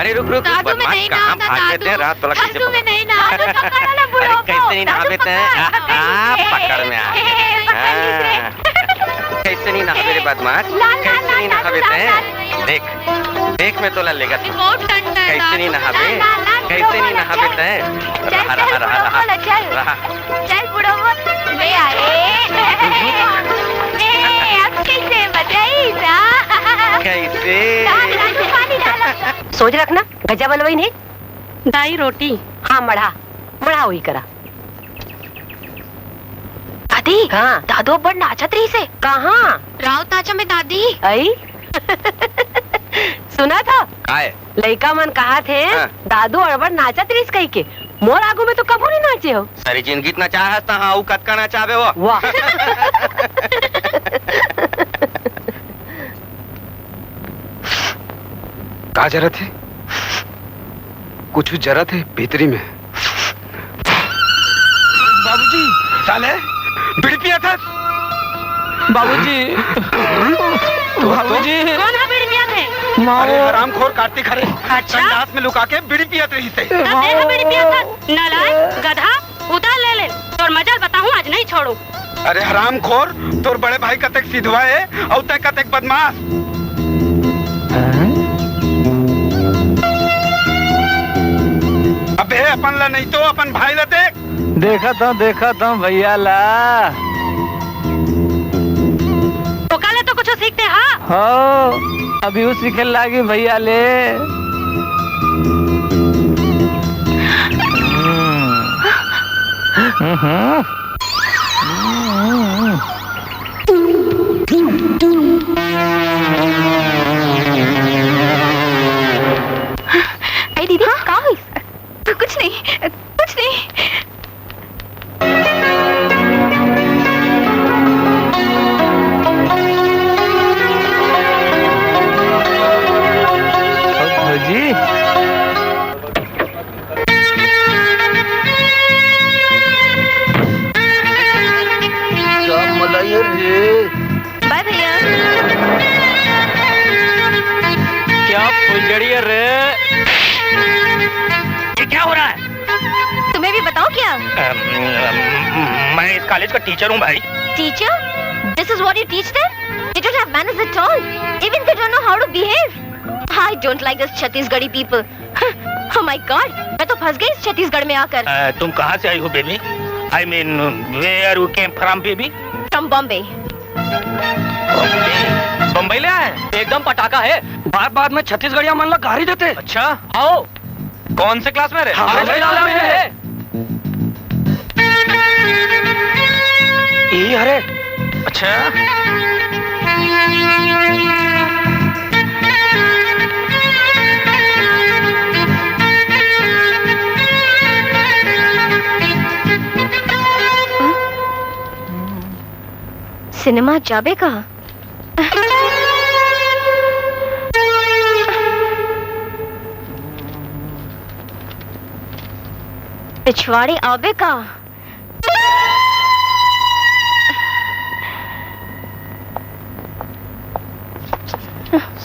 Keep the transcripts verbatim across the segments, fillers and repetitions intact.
अरे रुक, रुक, रुक, दादू, मैं बदमाश, नहीं कहाँ नहाऊंगा, भाग गए दादू। थे? रात वाला कैसे दादू, मैं नहीं नहाऊंगा, पकड़ लो, अरे बुढ़ो कैसे को। नहीं नहाबे दादू, तैं? पकड़, आ, आ, पकड़, पकड़, पकड़, पकड़। पकड़ में आ। हाँ। कैसे नहीं नहाबे रे बदमाश? लाल, लाल, कैसे नहीं नहाबे तैं? लाल। देख, देख मैं तोला लेगत हूँ। बहुत ठंडा है, कैसे नहीं नहाबे? लाल, लाल, लाल, कैसे नहीं नहाबे तैं? चल, रहा, चल, रहा, रहा, बुढ़ो रहा। को ले, चल। रहा। चल बुढ़ो, मैं आए। ए, अब कैसे बताई ना? कैसे? लाल, लाल, पानी डालो। सोच रखना, गजा बनवाई नहीं। दाई रोटी। हाँ, मढ़ा, मढ़ा वही करा। दादी, हाँ। दादू अब्बड़ नाचत रहिस हे। कहाँ? राउत नाचा में दादी। अई? सुना था? काय? लइका मन कहा थे, हाँ। दादू अड़बड़ नाचत रहिस कही के। मोर आगू में तो कभू नहीं नाचे हो। सारी जिंदगी इतना चाहस त हाँ, अउ कतका नचाबे वो। वाह। का जरूरत हे? कुछ जरूरत हे भीतरी में। बाबूजी। साले, बीड़ी पिया था? बाबूजी। तू, तू? बाबूजी। कौन हा बीड़ी पिया थे? माओ। अरे हरामखोर कार्तिक हरे। अच्छा? संडास में लुका के बीड़ी पियत रहिस हे। तब देखा बीड़ी पिया था। नालायक, गधा, उतार ले ले। तोर मजा ल बताहूँ, आज नहीं छोड़ूँ। अरे हरामखोर, तोर बड़े भाई कतेक सिधवा हे अउ तैं कतेक बदमाश। अबे अपन ला नहीं तो अपन भाई ला देख। देखत हूँ, देखत हूँ भैया ला। ओका ले तो कुछ सीखते, हाँ? हो, अभी वो सीखे लागी भैया ले। हम्म। हम्म। ए दीदी, हाँ? का होइस? कुछ नहीं, कुछ नहीं। भौजी। क्या मलाई है रे? बाय भैया। क्या फुलझड़ी है रे? ये क्या हो रहा है? तुम्हें भी बताओ क्या? अम, अम, मैं इस कॉलेज का टीचर हूँ भाई। Teacher? This is what you teach them? They don't have manners at all. Even they don't know how to behave. I don't like this Chhattisgarhi people. Oh my God, मैं तो फंस गई इस छत्तीसगढ़ में आकर। अ, तुम कहाँ से आई हो baby? I mean, where you came from baby? From Bombay. Bambai ले आए? एकदम पटाखा है। बात बात में छत्तीसगढ़िया मन ला गारी देते। अच्छा? आओ। कौन से क्लास में रे? हाँ, अरे, हाँ, अरे, हाँ, अरे, हाँ। अरे। ई, अरे। अच्छा। सिनेमा जाबे का? पिछवाड़ी आबे का?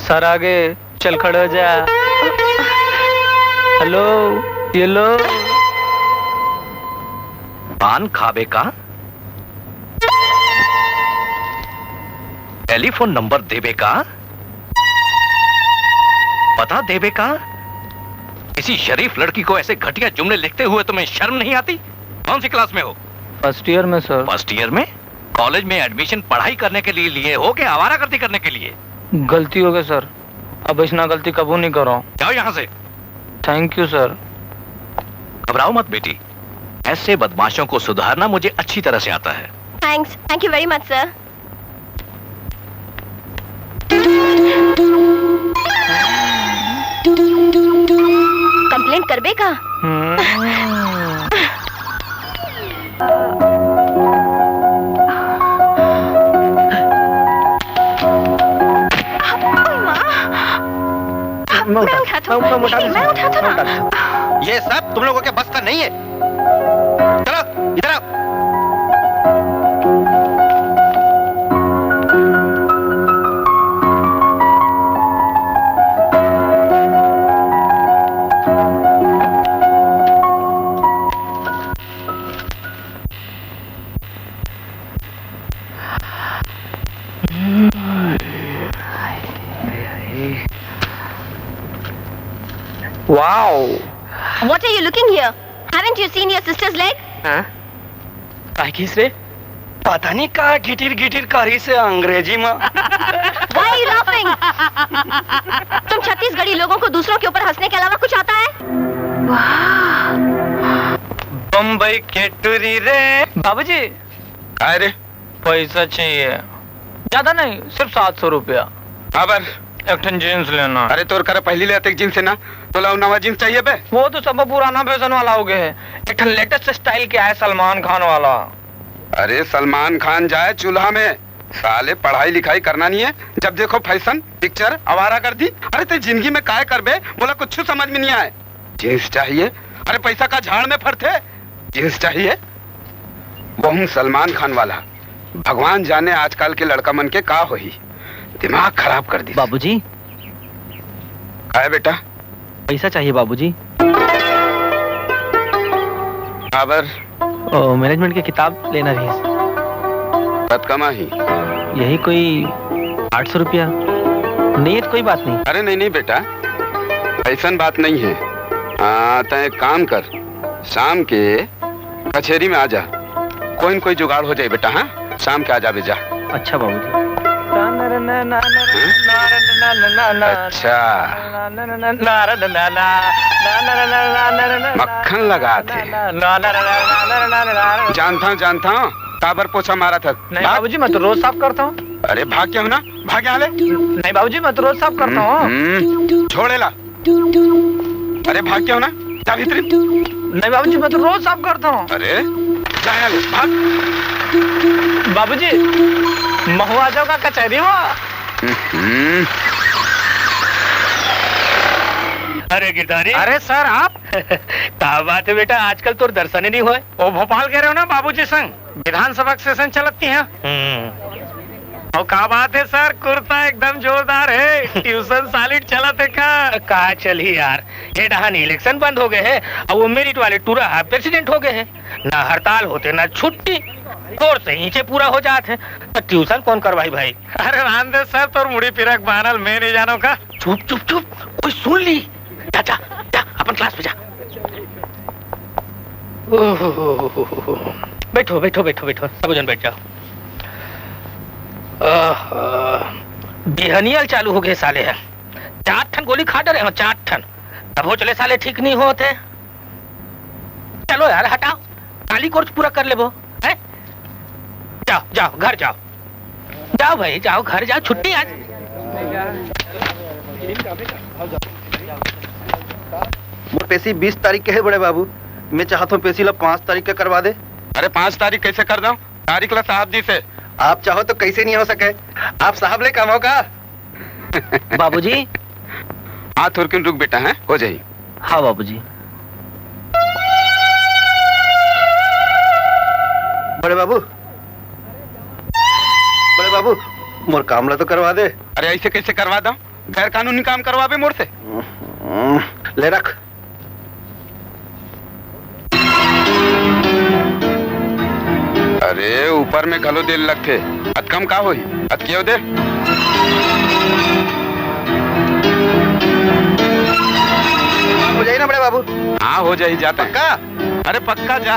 सर आगे चल, खड़े हो जा। हेलो, ये लो। पान खाबे का? टेलीफोन नंबर देबे का? पता देबे का? किसी शरीफ लड़की को ऐसे घटिया जुमले लिखते हुए तुम्हें शर्म नहीं आती? कौन सी क्लास में हो? फर्स्ट ईयर में सर। फर्स्ट ईयर में? कॉलेज में एडमिशन पढ़ाई करने के लिए लिए हो कि आवारागर्दी करने के लिए? गलती हो गई सर, अब ऐसा गलती कबू नहीं करो। जाओ यहाँ से। Thank you sir. घबराओ मत बेटी, ऐसे बदमाशों को सुधारना मुझे अच्छी तरह से आता है। Thanks, thank you very much sir। Complaint करबे का? हम्म। मैं उठाता हूँ। मैं उठाता हूँ। ये सब तुम लोगों के बस का नहीं है। चलो, इधर आओ। Wow. What are you looking here? Haven't you seen your sister's leg? हाँ? काय किस रे? पता नहीं का घिटिर घिटिर करी से अंग्रेजी में। Why are you laughing? तुम छत्तीसगढ़ी लोगों को दूसरों के ऊपर हंसने के अलावा कुछ आता है? बम्बई के टूरी रे। बाबूजी। काय रे? पैसा चाहिए, ज्यादा नहीं, सिर्फ सात सौ रुपया। काबर? एक ठन जींस लेना। अरे तोर करा पहली ले अतेक जींस हे ना, तोला अउ नवा जींस चाहिए बे? वो तो सब पुराना फैशन वाला हो गए है, एक ठन लेटेस्ट स्टाइल के आए सलमान खान वाला। अरे सलमान खान जाए चूल्हा में, साले पढ़ाई लिखाई करना नहीं है, जब देखो फैशन, पिक्चर, आवारागर्दी। अरे ते जिंदगी में काय करबे, मोला कुछ समझ में नहीं आए। जींस चाहिए? अरे पैसा का झाड़ में फरथे, जींस चाहिए? वहू सलमान खान वाला। भगवान जाने आजकल के लड़का मन के का होही, दिमाग खराब कर दी। बाबूजी। काय बेटा? पैसा चाहिए बाबूजी। काबर? ओ, मैनेजमेंट के किताब लेना रहिस। कतका म आही? यही कोई आठ सौ रुपया। नहीं है तो कोई बात नहीं। अरे नहीं, नहीं बेटा, ऐसन बात नहीं है। आ, तैं एक काम कर, शाम के कचेरी में आ जा, कोई न कोई जुगाड़ हो जाए बेटा। हाँ, शाम के आ जाबे जा। अच्छा बाबूजी। हाँ? अच्छा। मक्खन लगा थे। जानता हूँ, जानता हूँ, काबर पोछा मारा था। नहीं भाग। बाबूजी, मैं तो रोज साफ करता हूँ। अरे भाग के हो ना, भाग यहाँ ले। नहीं बाबूजी, मैं तो रोज साफ करता हूँ। हम्म, छोड़ेला। अरे भाग के हो ना, जा भीतरी। नहीं बाबूजी, मैं तो रोज साफ करता हूँ। अरे जा यहाँ ले, भाग। बाबूजी, महू आ जाओगा कचहरी में। हम्म। अरे गिरधारी। अरे सर, आप? का बात है बेटा, आजकल तोर दर्शन ही नहीं होए। ओ भोपाल गए रहे हो ना बाबूजी संग, विधानसभा के सेशन चलत की है। हम्म। और का बात है सर, कुर्ता एकदम जोरदार है। ट्यूशन सॉलिड चलत है का? का चलही यार, ये डहान इलेक्शन बंद हो गए है, अब वो मेरिट वाले टूरा प्रेसिडेंट हो गए है। ना हड़ताल होते ना छुट्टी, तोर से ही पूरा हो जात है, तो ट्यूशन कौन करवाई भाई? अरे राम दे सर, तोर मुड़ी पिरक बानल मैं नहीं जानो का। चुप चुप चुप, कोई सुन ली। जा जा जा, अपन क्लास में जा। ओहो, बैठो बैठो बैठो बैठो, सब जन बैठ जाओ। आह, बिहनिया ले चालू हो गए साले है। चार ठन गोली खा डरे हो, चार ठन। तब हो चले साले ठीक नहीं होते। चलो यार हटाओ, काली कोर्स पूरा कर लेबो, हैं? जाओ जाओ घर जाओ, जाओ भाई जाओ घर जाओ, छुट्टी आज। मोर पेशी बीस तारीख के है बड़े बाबू, मैं चाहत हूँ पेशी ला पाँच तारीख के करवा दे। अरे पाँच तारीख कैसे कर दो, तारीख ला साहब जी से। आप चाहो तो कैसे नहीं हो सके, आप साहब ले कम हो का? बाबूजी। हाँ थुरकिन रुक बेटा, हैं हो जाही। हाँ बाबूजी। बड़े बाबू, बड़े बाबू, मोर काम ला तो करवा दे। अरे ऐसे कैसे करवा दो, गैर कानूनी काम करवाबे मोर से। ले रख। अरे ऊपर में घलो दे लगथे, अतका म का होही, अतके दे। हो जाही ना बड़े बाबू? हाँ हो जाही, जाता है। पक्का? अरे पक्का जा।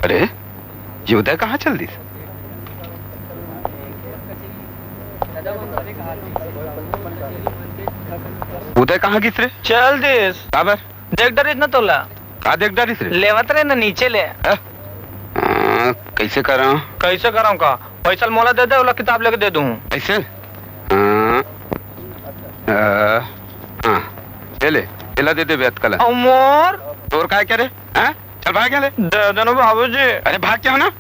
अरे ये उदय कहाँ चल दिस? उदय कहाँ गिस रे? चल दिस। काबर? देख डरिस ना तोला। का देख डरिस रे? लेवत रहे ना नीचे ले। हैं? हाँ, कैसे करा? कैसे करा का? पैसा मोला दे दे, ओला किताब लेके दे दूँ। ऐसे? हाँ, आ, हाँ, ये ले, एला दे दे बेत कला। अउ मोर? तोर काय करे? हैं? चल भाग यहाँ ले। दे देना बाबूजी। अरे भाग क्या हो ना?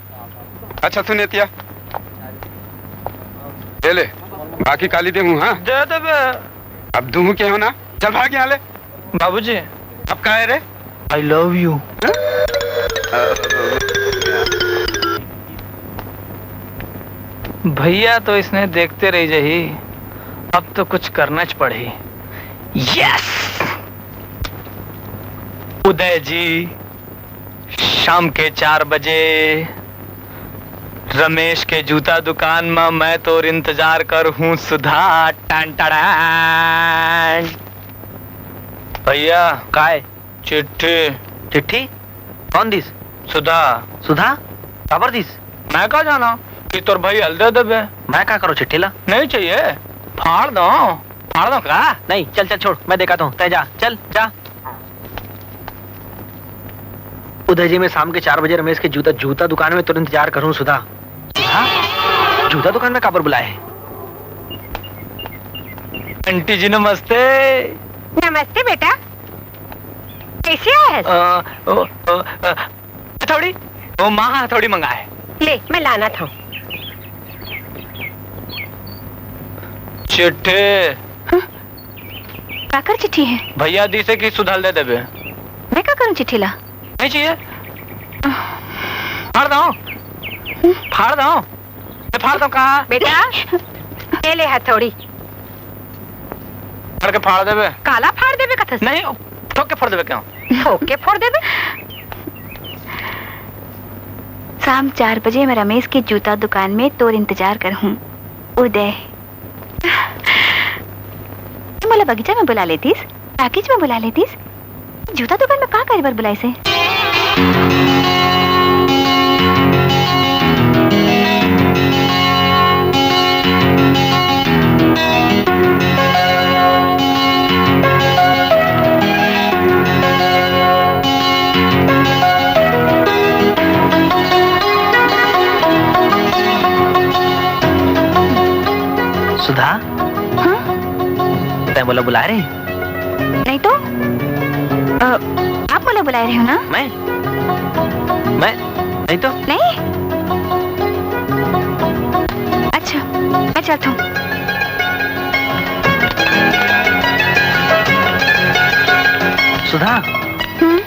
अच्छा सुन एतिया, ये ले, बाकी काली दे हूँ। हाँ दे देबे। अब दूँ के हो ना? चल भाग यहाँ ले। बाबूजी। अब का है रे? I love you। भैया तो इसने देखते रह जाही, अब तो कुछ करना च पड़ही। यस। उदय जी, शाम के चार बजे रमेश के जूता दुकान म मैं तोर इंतजार करहूं सुधा। टन टड़ान। भैया। काय? चिट्ठी। चिट्ठी? कौन दिस? सुधा। सुधा? काबर दिस? मैं का जाना कि तोर भाई हल दे देबे। मैं का करो चिट्ठी ला? नहीं चाहिए। फाड़ दो। फाड़ दो का? नहीं, चल, चल, छोड़, मैं देखा तो हूँ, तय जा, चल, जा। उदय जी, मैं शाम के चार बजे रमेश के जूता, जूता दुकान में तोर इंतजार करूँ, सुधा। सुधा? जूता दुकान में काबर बुलाए है? आंटी जी, नमस्ते। नमस्ते बेटा, कैसे आए हस? अ, ओ, ओ, अ, हथौड़ी, वो माँ हथौड़ी मंगाए। ले, मैं लाना था। चिट्ठी। हाँ? काकर चिट्ठी है? भैया दिसे कि सुधा ल दे देबे। मैं का करूं चिट्ठी ला? नहीं चाहिए। फाड़ दो। फाड़ दो। मैं फाड़ दो कहा? बेटा, ये ले हथौड़ी। फाड़ के फाड़ देबे। काला फाड़ देबे कथस? नहीं, ठोक के फोड़ देबे क्या? ठोक के फोड़ देबे? शाम चार बजे मैं रमेश के जूता दुकान में तोर इंतजार करहूं। उदय। मोला बगीचा में बुला लेतिस, टाकीज में बुला लेतिस, जूता दुकान में का करे बर बुलाइस हे? सुधा, हाँ? तैं मोला बुलाए रहे? नहीं तो। अ, आप मोला बुलाए रहे हो ना? मैं? मैं? नहीं तो। नहीं? अच्छा, मैं चलता हूँ। सुधा। हम्म?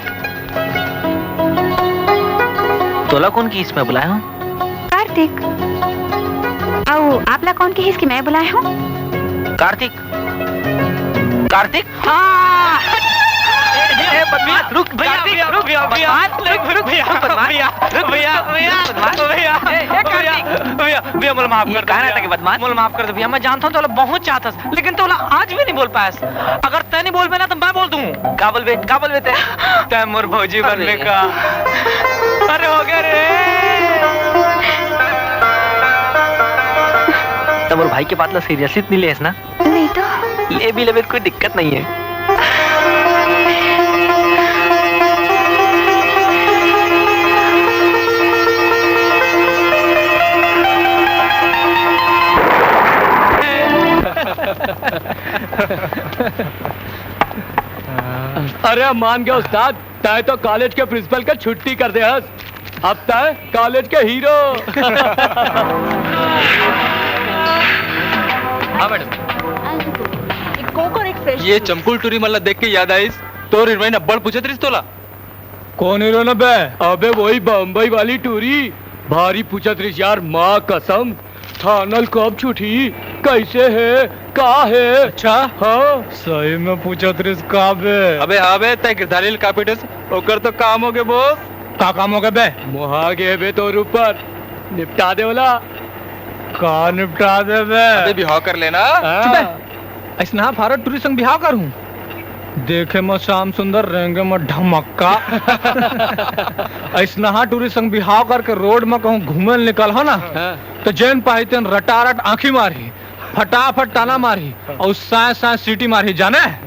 तोला कौन किहिस मैं बुलाए हूँ? कार्तिक। अउ आप ला कौन किहिस कि मैं बुलाए हूँ? कार्तिक। कार्तिक? हाँ! ए, ए, ए, बदमाश, रुक, भैया, कार्तिक, भैया, रुक, भैया, भैया, बदमाश, रुक, रुक, भैया, रुक, भैया, रुक, भैया, रुक, भैया, बदमाश। भैया, ए, ए, भैया, कार्तिक। भैया, भैया, मोला माफ ये कर दे, कहाँ रहता भैया। कि बदमाश? मोला माफ कर दे, भैया, मैं जानता हूँ, तोला बहुत चाहत हस, लेकिन तोला आज भी नहीं बोल पायस। अगर तैं नहीं बोलबे ना, तो मैं बोल दूँ। का बोलबे, का बोलबे तैं? तैं मोर भौजी अरे। बनबे का? अरे, हो गया रे। तैं मोर भाई के बात ला seriously नहीं लेस ना? नहीं तो। ले भी लेबे, कोई दिक्कत नहीं है। अरे मान गया उस्ताद, तैं तो कॉलेज के प्रिंसिपल के छुट्टी कर दे हस। अब तैं कॉलेज के हीरो। हाँ मैडम। एक कोक और एक फ्रेश ये जूस। चमकुल टूरी मन ला देख के याद आइस, तोर हीरोइन अब्बड़ पूछत रहिस तोला। कौन हीरोइन बे? अबे वही बम्बई वाली टूरी, भारी पूछत रहिस यार, माँ कसम। थाना ल कब छुटही? कैसे हे? का हे? अच्छा? हाँ। सही में पूछत रहिस का बे? अबे हाँ बे, तैं गिरधारी ल का पीटेस? ओकर तो काम हो गे बॉस। का काम हो गे बे? मोहा गे बे तोर ऊपर, निपटा दे ओला। का निपटा दे बे? अबे बिहाव कर लेना। हाँ। चुप बे। अइसनहा फारा टूरी संग बिहाव करहूँ? देखे म श्याम सुंदर, रेंगे म ढमक्का। अइसनहा टूरी संग बिहाव करके रोड म कहूँ घूमे ल निकलहूँ ना, हाँ। त जेन पाही तेन रटारट आँखी मारही, फटाफट ताना मारही अउ साय साय सीटी मारही, जाने?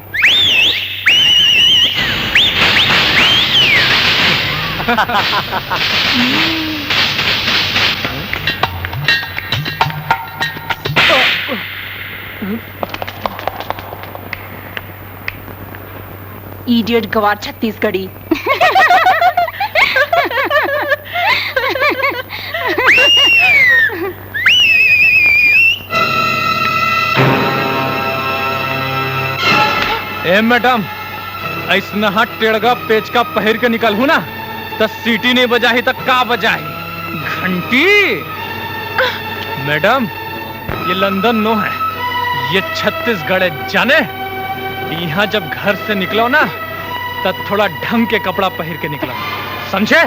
Idiot गवार छत्तीसगढ़ी। ए मैडम, अइसनहा टेड़गा पेचका पहिर के निकलहूँ ना, त सीटी नहीं बजाही त का बजाही? घंटी? मैडम, ये लंदन नो है, ये छत्तीसगढ़ है, जाने? यहाँ जब घर से निकलो ना, तब थोड़ा ढंग के कपड़ा पहिर के निकलो, समझे?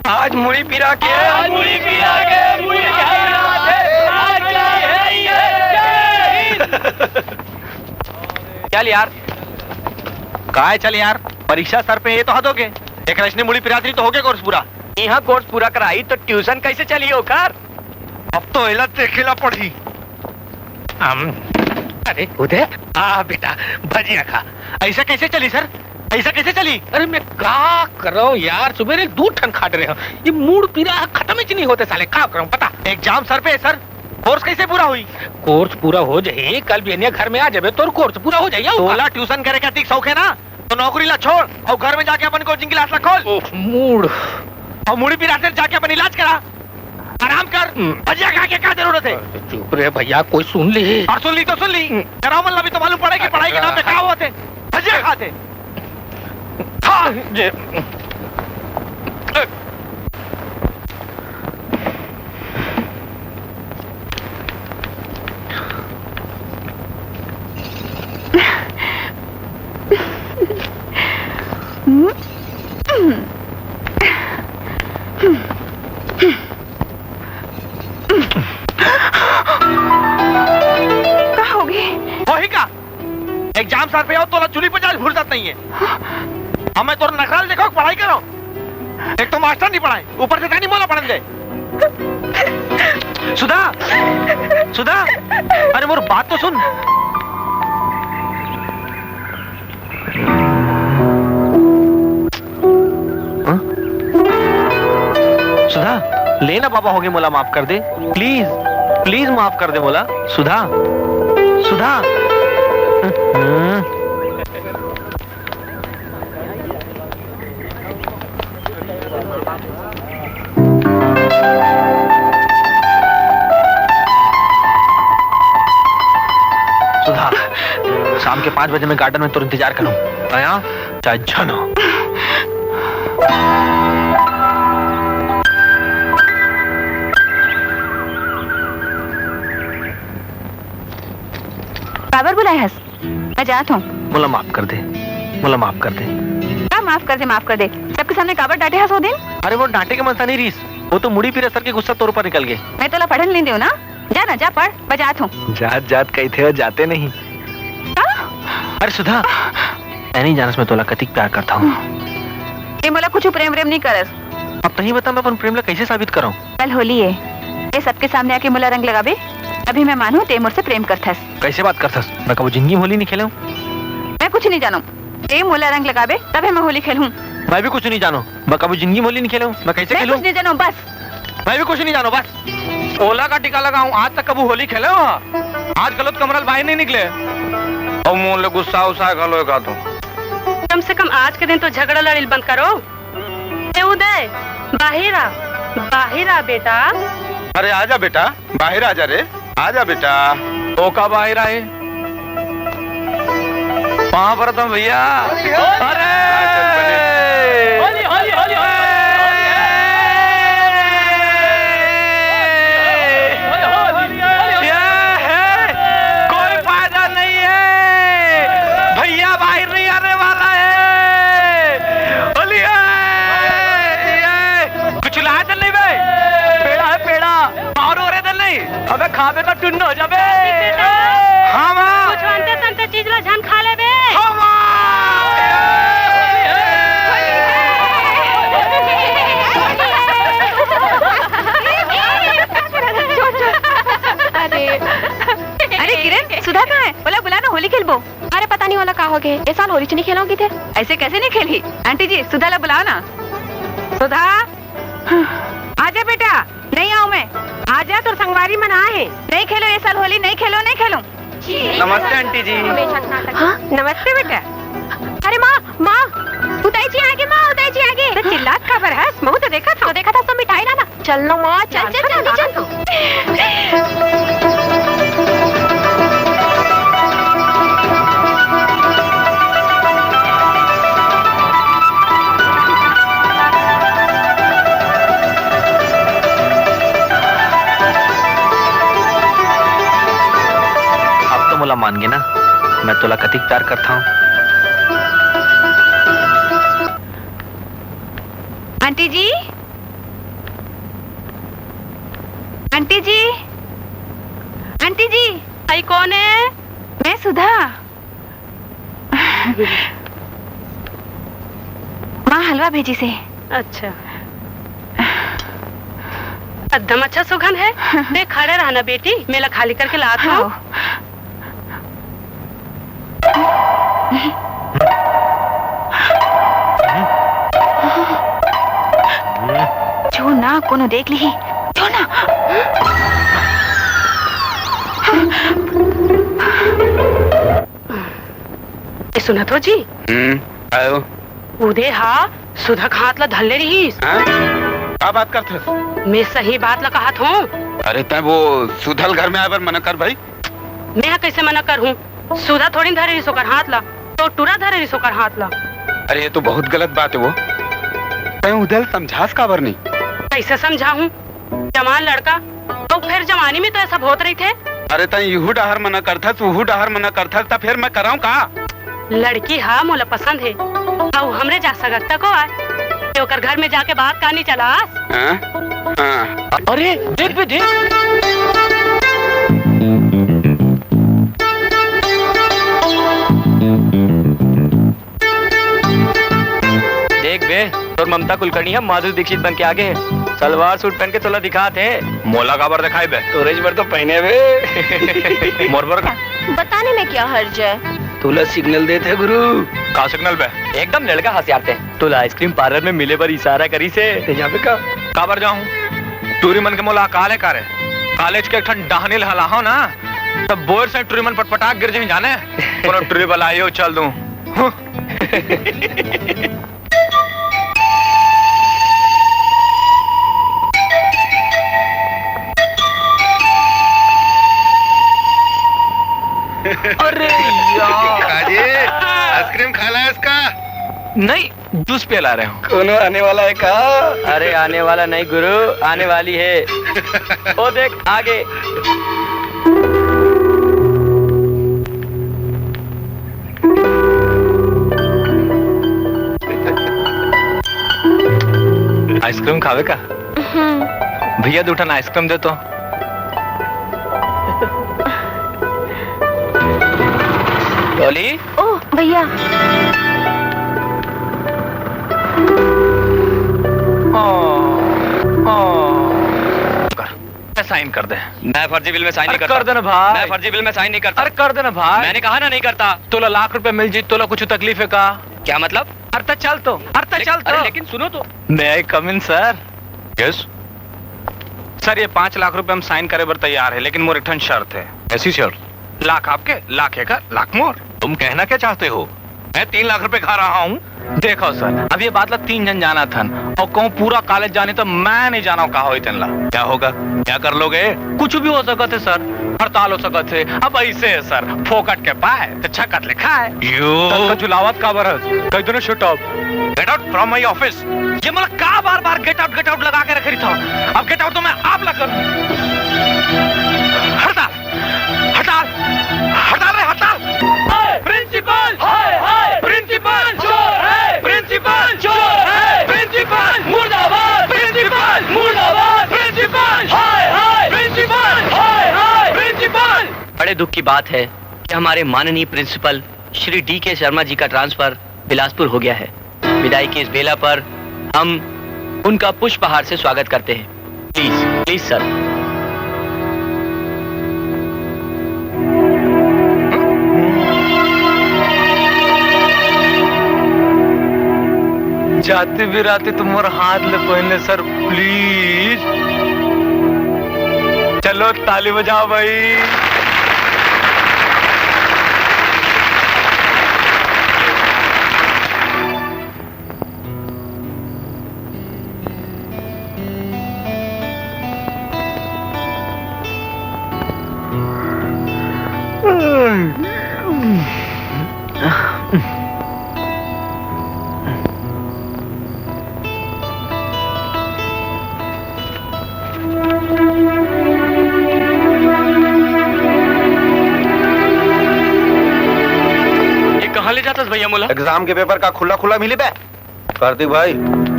आज मुड़ी पिरा के, आज मुड़ी पिरा के, मुड़ी पिरा के, आज जय हिंद, जय हिंद। चल यार। काय चल यार, परीक्षा सर पे ये तो हद हो गए। एक रचने मुड़ी पिरात रही तो हो गया कोर्स पूरा। यहाँ कोर्स पूरा कराई तो ट्यूशन कैसे चली ओकर? अब तो एला देखेला पड़ही। हम, अरे उदय, आ बेटा, भजिया खा। ऐसा कैसे चली सर? ऐसा कैसे चली? अरे मैं का कर रहा हूँ यार, सुबह दू ठन खा रहे हो, ये मूड़ पीरा खत्म ही नहीं होते साले। का करूँ बता? एग्जाम सर पे है सर, कोर्स कैसे पूरा हुई? कोर्स पूरा हो जाही, कल बिहनिया घर में आ जाबे, तोर कोर्स पूरा हो जाही। तोला ट्यूशन करे का अधिक शौक है ना, तो नौकरी ला छोड़ और घर में जाके अपन कोचिंग क्लास ला खोल। ओह, मूड़। और मुड़ी पिराते जाके अपन इलाज करा। आराम कर, हम्म। भजिया खा के का जरूरत है? अरे चुप रे भैया, कोई सुन ली। और सुन ली तो सुन ली। हम्म। डराओ मत, अभी तो मालूम पड़े कि पढ़ाई के नाम पे का होते। भजिया खाते। हाँ। जे का होगे? होही का? एग्जाम सर पे हो, तोला चुली पे जाए फुर्सत नहीं है। हमें तोर नखराल देखो, पढ़ाई करो। एक तो मास्टर नहीं पढ़ाए, ऊपर से तैं नहीं मोला पढ़न दे। सुधा, सुधा, अरे मोर बात तो सुन। हाँ? सुधा, ले ना बाबा, होगे, मोला माफ कर दे। प्लीज, प्लीज माफ कर दे मोला। सुधा, सुधा। हम्म। सुधा, शाम के पाँच बजे मैं गार्डन में तोर इंतजार करूँ। आया? चाहे झन हो। काबर बुलाए हस? मैं जात हूँ। मोला माफ कर दे, मोला माफ कर दे। का माफ कर दे, माफ कर दे? सबके सामने काबर डांटे हस ओ दिन? अरे वो डांटे के मनसा नहीं रहिस, वो तो मुड़ी पीरा सर के गुस्सा तोर ऊपर निकल गए। मैं तोला पढ़न नहीं देव ना, जा ना, जा पढ़, मैं जात हूँ। जात जात कहिथे हो, जाते नहीं। का? अरे सुधा, तैं नहीं जानस मैं तोला कतिक प्यार करता हूँ। ये मोला कुछ प्रेम व्रेम नहीं करस। अब तहीं बता, मैं अपन प्रेम ला कैसे साबित करूँ? कल होली है, ये सबके सामने आके मोला रंग लगाबे, अभी मैं मानूं ते मोर से प्रेम करथस। कैसे बात करथस? मैं कबो जिंदगी में होली नहीं खेले हूँ। मैं कुछ नहीं जानूं। ते मोला रंग लगाबे, तभे मैं होली खेलूं। मैं भी कुछ नहीं जानूं। मैं कबो जिंदगी में होली नहीं खेले हूँ। मैं कैसे मैं खेलूं? कुछ नहीं जानूं, बस। मैं भी कुछ नहीं जानूं, बस। ओला का टीका लगाऊं, आज तक कबू होली खेले हो? आज गलत कमरा ले बाहर नहीं निकले। और मोर ले गुस्सा उस्सा घलो का तो। कम से कम आज के दिन तो झगड़ा लड़ाई बंद करो। ए उदय, बाहिर आ, बाहिर आ बेटा। अरे आजा बेटा, बाहिर आजा रे, आजा बेटा। ओ का बाहिर आए? पाँव परत हंव भैया। अरे! होली, होली, होली, होली, होली, होली, होली, होली, होली, होली। ये है, कोई फायदा नहीं है। भैया बाहर नहीं आने वाला है। होली है, ये। कुछ लाए तो नहीं बे? पेड़ा है, पेड़ा। पाँव रो रे दे नहीं। अबे खाबे तो टुन्न हो जाबे। हाँ माँ। कुछ अंते संते चीज ला झन खा लेबे। हाँ माँ। अरे। अरे किरण, सुधा कहाँ है? ओला बुला ना, होली खेलबो। अरे पता नहीं ओला का हो गए, ए साल होली च नहीं खेलोगी थे। ऐसे कैसे नहीं खेली? आंटी जी, सुधा ला बुलाओ ना। सुधा, आजा बेटा। नहीं आऊं मैं। आजा, तोर संगवारी मन आए हैं। नहीं खेलो ये साल होली, नहीं खेलो, नहीं खेलो। नमस्ते आंटी जी। हाँ? नमस्ते बेटा। अरे माँ, माँ, उदय जी आगे माँ, उदय जी आगे। तो चिल्लात काबर हस? महू तो देखत हंव। तो देखत हस तो मिठाई लाना। चल नो माँ, चल, चल, चल, चल। अब तो मोला मान गे ना, मैं तोला कतिक प्यार करता हूँ। आंटी जी, आंटी जी, आंटी जी। आई कौन है? मैं सुधा। माँ हलवा भेजिस हे। अच्छा। एकदम अच्छा सुगंध है। ते खड़े रहना बेटी, मैं ला खाली करके लात हूँ। हाँ। छोड़ ना, कोनो देख लिही। छोड़ ना। ए, सुनत हो जी? हम्म, आयो। उदे हा सुधा के हाथ ला धर ले रहीस। हाँ? का बात करथस? मैं सही बात ला कहत हूँ। अरे तैं वो सुधा ल घर में आए बर मना कर भाई। मैं हा कैसे मना कर हूँ? सुधा थोड़ी धरे रहीस ओकर हाथ ला, तो टूरा धरे रहीस ओकर हाथ ला। अरे ये तो बहुत गलत बात है वो। तैं उदे ल समझास काबर नहीं? कैसे समझाहूँ? जवान लड़का, अउ फेर जवानी में तो ऐसा बहुत रहिथे। अरे तैं इहू डहर मना करथस, उहू डहर मना करथस, त फेर मैं करंव का? लड़की हा मोला पसंद हे, अउ हमरे जा सकत तको आय। ते ओकर घर में जाके बात का नहीं चलास? हाँ? हाँ। अरे देख बे, देख। देख बे, तोर ममता कुलकर्णी ह माधुरी दीक्षित बन के आगे हे। सलवार सूट पहन के तोला दिखात हे। मोला काबर दिखाई बे? तोरेच बर तो पहने बे। मोर बर का? बताने में क्या हर्ज है? तोला सिग्नल देत हे गुरु। का सिग्नल बे? एकदम लड़का हस यार ते। तोला आइसक्रीम पार्लर में मिले बर इशारा करिस हे। ते जाबे का? काबर जाहूं? टूरी मन के मोला अकाल हे का रे? कॉलेज के एक ठन डहनी ल हलाहव ना, तब बोर से टूरी मन पटपटा के गिर जाही जाने। कोनो टूरी बलायो चल दूं। अरे यार। काजी, आइसक्रीम खा ला इसका? नहीं, जूस पिला रहे हो। कोनो आने वाला है का? अरे आने वाला नहीं गुरु, आने वाली है। ओ देख आगे। आइसक्रीम खावे का? हम्म। भैया, दू ठन आइसक्रीम दे तो। डॉली? ओ, भैया। ओ, ओ। कर, साइन कर दे। मैं फर्जी बिल में साइन नहीं करता। कर दे ना भाई। मैं फर्जी बिल में साइन नहीं करता। अरे कर दे ना भाई। मैंने कहा ना नहीं करता। तोला लाख रुपए मिल जी, तोला कुछ तकलीफ है का? क्या मतलब? अरे तो चल तो, अरे तो चल तो। लेकिन सुनो तो। May I come in, sir? Yes। Sir, ये पाँच लाख रुपए हम साइन करे बर तैयार है, लेकिन मोर एक ठन शर्त है। ऐसी शर्त? लाख आपके, लाख एकर, लाख मोर। तुम कहना क्या चाहते हो? मैं तीन लाख रुपए खा रहा हूँ। देखो सर, अब ये बात ला तीन जन जानत हन, अउ कहूँ पूरा कॉलेज जानी तो मैं नहीं जानव का होई तेन ला। क्या होगा? क्या कर लोगे? कुछ भी हो सकत है सर, हड़ताल हो सकत है। अब ऐसे है सर, फोकट के पाए तो छकत ले खाए। You। तब तो झुलावत काबर हस? कह दो ना, shut up। Get out from my office। ये मोला का बार बार गेट आउट गेट आउट लगा के रखे रहिथव? अब गेट आउट तो मैं आप ला करूँ। हड़ताल, हड़ताल, हड़ताल रे हड़ताल। प्रिंसिपल, हाय हाय प्रिंसिपल चोर है, प्रिंसिपल चोर है, प्रिंसिपल मुर्दाबाद, प्रिंसिपल मुर्दाबाद, प्रिंसिपल हाय हाय प्रिंसिपल, हाय हाय प्रिंसिपल। बड़े दुख की बात है कि हमारे माननीय प्रिंसिपल श्री डी के शर्मा जी का ट्रांसफर बिलासपुर हो गया है। विदाई के इस बेला पर हम उनका पुष्पहार से स्वागत करते हैं। Please, please sir. जाते भी राते तुम मोर हाथ ले पहले सर, प्लीज। चलो ताली बजाओ भाई। ये कहाँ ले जाता भैया मोला? एग्जाम के पेपर का खुला खुला मिली बे? कार्तिक भाई,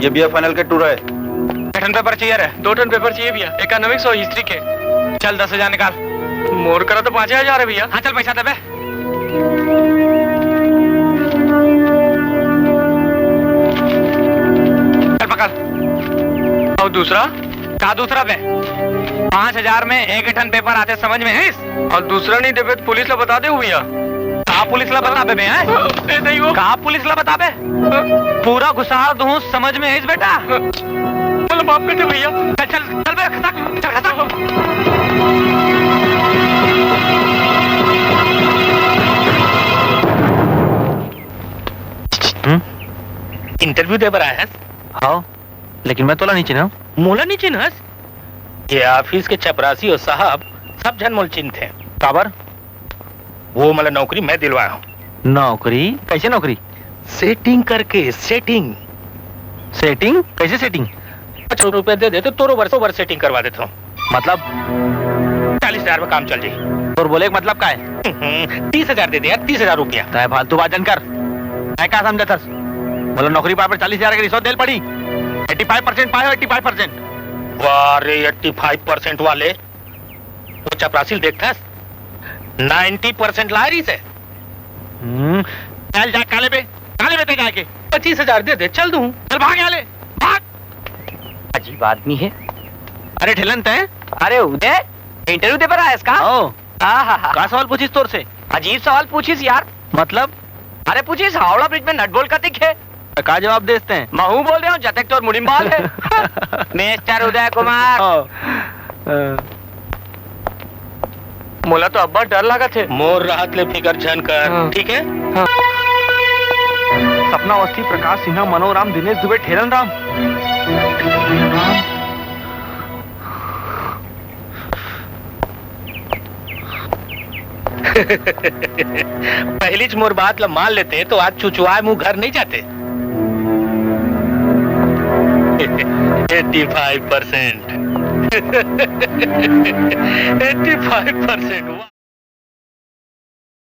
ये बीए फाइनल के टूरा है। एक ठन पेपर चाहिए रे। दो ठन पेपर चाहिए भैया, इकोनॉमिक्स और हिस्ट्री के। चल, दस हजार निकाल। मोर करा तो पाँचे हजार है भैया। हाँ, चल, पैसा दे बे। चल, पकड़। और दूसरा? का दूसरा बे? पाँच हजार में एक ठन पेपर आथे, समझ में आइस? और दूसरा नहीं देबे तो पुलिस ला बता देहूँ भैया। का पुलिस ला बताबे बे, हैं? ए, नहीं वो। का पुलिस ला बताबे? पूरा घुसार दूँ, समझ में आइस बेटा? चलो माफ कर दे भैया। चल, चल, चल बे, खसक, चल, खसक। हम्म? इंटरव्यू दे बर आए हस? हाँ, लेकिन मैं तोला नहीं चिन्हा। मोला नहीं चिन्हस? ये ऑफिस के चपरासी हो साहब, सब झन मोला चिन्हथे। काबर? वो मोला नौकरी मैं दिलवाया हूँ। नौकरी? कैसे नौकरी? सेटिंग करके, सेटिंग। सेटिंग? कैसे सेटिंग? पाँच सौ रुपया दे दे तो तोरो बर, सौ बर सेटिंग करवा देता हूँ। मतलब? चालीस हजार में काम चल जाई। तोर बोले के मतलब का है? हम्म, तीस हजार दे दे यार, तीस हजार रुपया। तय फालतू बात झन कर। मैं का समझत हस? मतलब नौकरी पाए बर चालीस हजार के रिश्वत देल पड़ी? एट्टी फाइव परसेंट पाए हो, एट्टी फाइव परसेंट। वाह रे, एट्टी फाइव परसेंट वाले, वो चपरासी ल देखथस, नाइंटी परसेंट लाए रहिस हे। हम्म, चल जा, काले बे, काले बे ते जाके। पच्चीस हजार दे दे, चल दूँ। चल भाग यहाँ ले, भाग। अजीब आदमी है। अरे ठेलन तय? अरे उदय, इंटरव्यू दे बर आयस का? ओ। आहा। का सवाल पूछिस तोर से? अजीब सवाल पूछिस यार। मतलब? अरे पूछिस, हावड़ा ब्रिज में नट बोल्ट कतिक हे? का जवाब देस तैं? महूँ बोल रहे हूँ, जतेक तोर मुड़ी म बाल हे। मिस्टर उदय कुमार। हाँ। अ। मोला तो अब्बड़ डर लागत हे। मोर रहत ले फिकर झन कर, हाँ। ठीक है? हाँ। सपना अवस्थी, प्रकाश सिन्हा, मनोराम, दिनेश दुबे, ठेलन राम। पहिलीच मोर बात ल मान लेते तो आज चुचुआए मुंह घर नहीं जाते। Eighty five percent. Eighty five percent.